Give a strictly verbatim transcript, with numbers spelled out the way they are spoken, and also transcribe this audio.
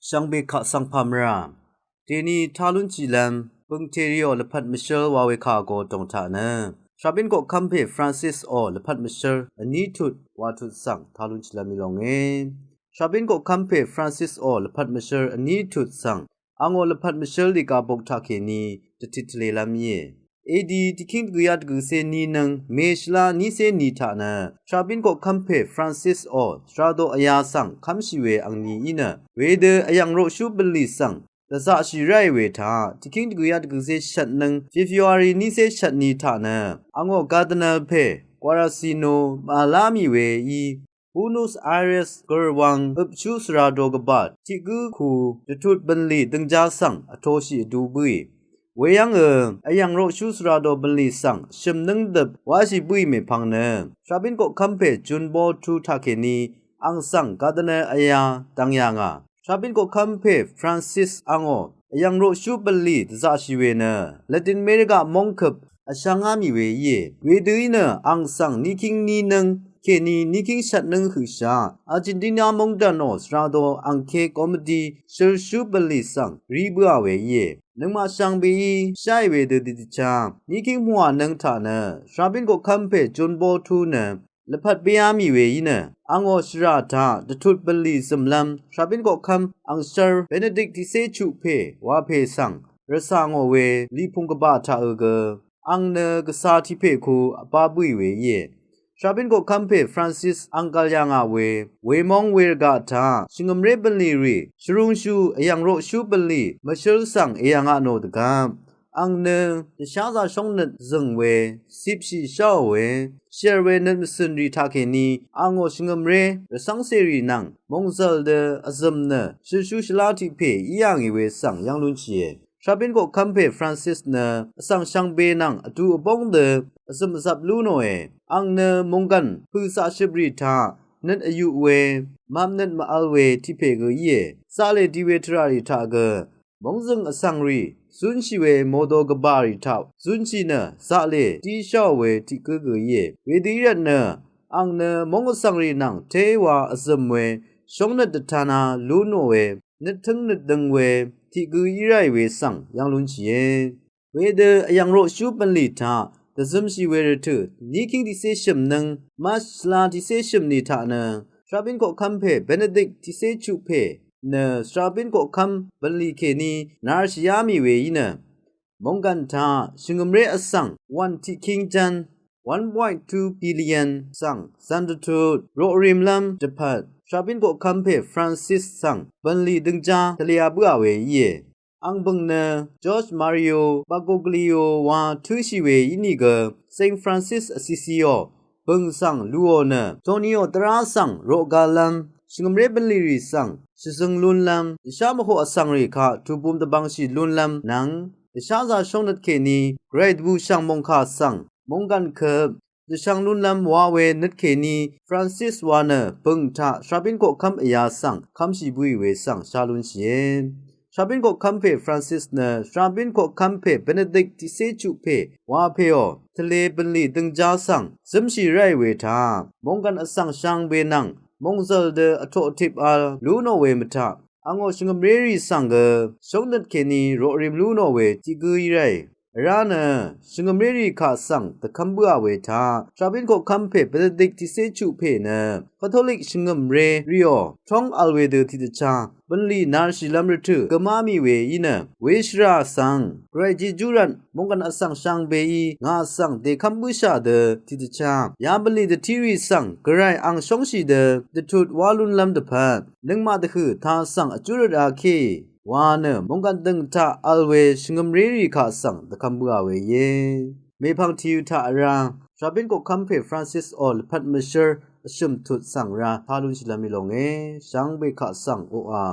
Shvngbe kaq svng pà mvrà. Dèni tá lúnshìlv́m bø̀ngtèrìò lvpat mvshǿl wa we kà go dòng taq nø, Shrabín koqkv́m pè Francis ò lvpat mvshǿl vní tut wa tut svng tá lúnshìlv́m í lónge. Shrabín koqkv́m pè Francis ò lvpat mvshǿl vní tut svng angò lvpat mvshǿl lìgabok taqkèní dvtit tvlelv́m íe. A D tiqkíng dvgø̀yá dvgø̀cé ninøng mèshvlá nícé ni taq nø, Shrabín koqkv́m pè Francis ò svradoq vyā svng kv́mshì we angni í nø, wedø vyv̀ng roqshú bv̀nlì svng dvzaqshì ráì we taq, tiqkíng dvgø̀yá dvgø̀cé shvtnøng February nícé shvtni taq nø, angò Cardinal pè Quaracino màvlá mì we í Buenos Aires gø̀rwang øpshú svra do gvbà tiq gǿ ku dvtut bø̀nlì døngjá svng vtoshì vdu bǿì. Weyv́ngø vyv̀ng roqshú svra do bø̀nlì svng shø̀m nǿngdøp wáshì bǿì mèpvng nø, Shrabín koqkv́m pè Junbo tu taqkèní ang svng Cardinal vyā dvng yà ngà. Shrabín koqkv́m pè Francis angò vyv̀ng roqshú bø̀nlì dvzaqshì we nø, Latin America mongkøp vshvngá mì we íe. Wedø í nø ang svng níkíng ninøng kèní níkíng shvtnøng høqshaq Argentina mongdàn ò svra do angké komedi shølshú bø̀nlì svng rí bǿà we íe. Nøngmaq shvngbeí sháì wedø dìdvchá níkíng hwà nøng taq nø, Shrabín koqkv́m pè Junbo tu nø lvpat bíá mì we í nø, angò shvrà taq dvtut bø̀nlì zø̀mlv́m Shrabín koqkv́m angshv́r Benedict tiqcé chuq pè wa pè svng rvcà ngò we lìpung gvbà taqø gø ang nø gvcā tiqpè ku vbá bǿì we íe. Shrabín koqkv́m pè Francis ang gv̀l yà ngà we, wemong wervgaq taq shvngø̀mré bø̀nlì rì shvrúngshú vyv̀ng roqshú bø̀nlì mvshǿl svng èyà ngà nò dvgvp ang nø dvsházā shóngnøt zø̀ng we cipshì sháò we, shèr we nøt mvcø̀n rì taqkèní angò shvngø̀mré rvcv́ngcèrì nvng mòngzv̀l dø vzø̀m nø shølshú shvlá tiq pè í yà ngì we svng yv́ng lúnshìe. Shrabín koqkv́m pè Francis nø vsvng shvngbe nvng vdu vbóng dø vzø̀m vzvp lú nòe. Ang nø mònggv̀n pø̀zaqshøprì taq nøt vyuq we, map nøt mvvl we tiq pè gø íe. Zaqlè di we tvràrì taq gø mòngzø̀ng vsvng rì zúnshì we mòdo gvbà rì taq zúnshì nø zaqlè dí sháò we tiq gǿ gø íe. Wedø í rvt nø ang nø móng vsvng rì nvng téwa vzø̀m we shóngnøt dvtana lú nò we nøttǿng nøtdøng we tiq gǿ í ráì we svng yv́ng lúnshìe. Wedø vyv̀ng roqshú bv̀nlì taq dvzømshì we rvtø̀ níkíng tiqcé shø̀mnøng March shvlá tiqcé shø̀mni taq nø Shrabín koqkv́m pè Benedict tiqcé chuq pè nø Shrabín koqkv́m bv̀nlì kèní narshìá mì we í nø, mònggv̀n taq shvngø̀mré vsvng wv̀n tiqkíng jv́n one point two billion svng zv̀n dvtut roqrimlv́m dvpvt Shrabín koqkv́m pè Francis svng bv̀nlì døngjá tvlea bǿà we íe. Ang bø̀ng nø George Mario Bergoglio wa tǿshì we ínìgø Saint Francis Assisi ò bø̀ng svng luò nø Tonio tvrá svng roqgalv́m shvngø̀mré bv̀nlì rì svng shvzøng lúnlv́m dvshá mvhoq vsvng rì kaq tubum dvbvngshì lúnlv́m nvng dvsházā shóngnøt kèní gvray dvbùshv̀ng mòngkà svng mònggv̀n køp dvshvng lúnlv́m wa we nøt kèní Francis wa nø bø̀ng taq Shrabín koqkv́m vyā svng kv́mshì bǿì we svng shá lúnshìe. Shrabín koqkv́m pè Francis nø Shrabín koqkv́m pè Benedict tiqcé chuq pè wa pèò tvlē bv̀nlì døngjá svng zǿmshì ráì we taq mònggv̀n vsvng shvngbe nvng mòngzv̀l dø vtoq tip vl lú nò we mvtaq angò shvngø̀mré rì svng gø shóngnøt kèní roqrim lú nò we tiq gǿ í ráì. Vrá nø shvngø̀mré rì kaq svng dvkv́m bǿà we taq Shrabín koqkv́m pè Benedict tiqcé chuq pè nø Katolik shvngø̀mré rìò tóng vl wedø tiqdvchá bv̀nlì narshìlv́m rvtø̀ gø má mì we í nø, weshvrà svng gvray jejú rvt mònggv̀n vsvng shvngbeí ngà svng dèkv́m bǿshà dø tiqdvchá ya bv̀nlì dvtírì svng gvray ang shóngshì dø dvtut wá lúnlv́m dvpvt nøngmaq dvhø̀ taq svng vjú røt akí wa nø mònggv̀n dø̀ng taq vl we shvngø̀mré rì kaq svng dvkv́m bǿà we íe. Mèpvng tìyø taq vrá Shrabín koqkv́m pè Francis ò lvpat mvshǿl vshø̀m tut svng vrá tá lúnshìlv́m í lónge. Shvngbe kaq svng oqà